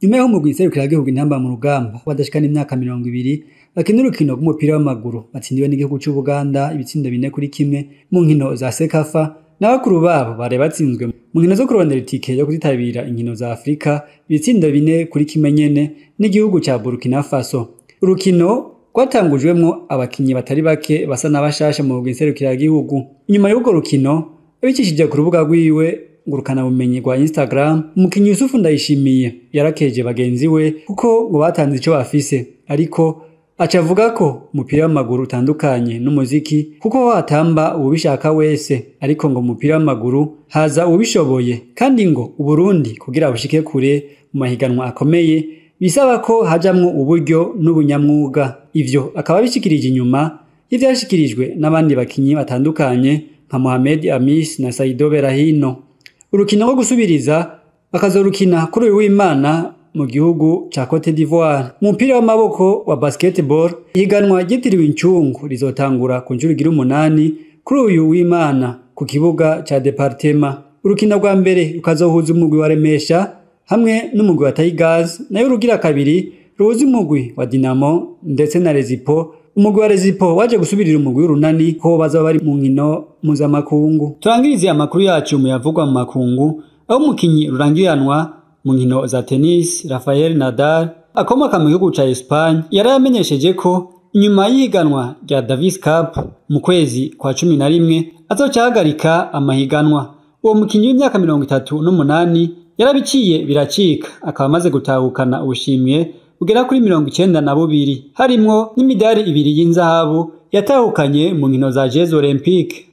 Nyuma y'aho umugwi nserukiragihugu Intamba mu Rugamba badashikana imyaka 20 bakina urukino rw'umupira w'amaguru batsindiwe n'igihugu c'Ubuganda ibitsindo 4-1 mu nkino za CECAFA, na bakuru babo bari batsinzwe mu nkino zo kurondera itike yo kuzitabira inkino za Afrika ibitsindo 4-1 nyene n'igihugu ca Burkina Faso. Urukino rwatangujwemwo abakinyi batari bake basa n'abashasha mu mugwi nserukiragihugu. Inyuma y'urwo rukino, abicishije ku rubuga rwiwe ngurukana bumenyi rwa Instagram, umukinyi Yusufu Ndayishimiye yarakeje bagenzi we kuko ngo batanze ico bafise, ariko aca avuga ko umupira w'amaguru utandukanye n'umuziki kuko watamba uwubishaka wese, ariko ngo umupira w'amaguru haza uwubishoboye, kandi ngo Uburundi kugira bushike kure mu mahiganwa akomeye bisaba ko hajamwo uburyo n'ubunyamwuga. Ivyo akaba abishikirije inyuma y'ivyashikirijwe n'abandi bakinyi batandukanye nka Mohamed Amis na Saido Berahino. Urukino rwo gusubiriza bakazorukina kuri uyu w'Imana mu gihugu ca Cote d'Ivoire. Umupira w'amaboko wa basketball, ihiganwa ryitiriwe Incungu rizotangura ku nshuro igira 8 kuri uyu w'Imana ku kibuga ca Departement. Urukino rwa mbere rukazohuza umugwi wa Remesha hamwe n'umugwi wa Tigers, nayo urugira kabiri ruhuza umugwi wa Dinamo ndetse na Rezipo. Umugwi wa Rezipo waje gusubirira umugwi w'Urunani ko bazoba bari mu nkino mpuzamakungu. Turangirize amakuru yacu mu yavugwa mu makungu, aho umukinyi rurangiranwa mu nkino za tennis Rafael Nadal akomoka mu gihugu ca Espagne yarayamenyesheje ko inyuma y'ihiganwa rya Davis Cup mu kwezi kwa 11 azoca ahagarika amahiganwa. Uwo mukinyi w'imyaka 38 yarabiciye biracika, akaba amaze gutahukana ubushimwe bugera kuri 92, harimwo n'imidari 2 y'inzahabu yatahukanye mu nkino za Jeux Olympiques.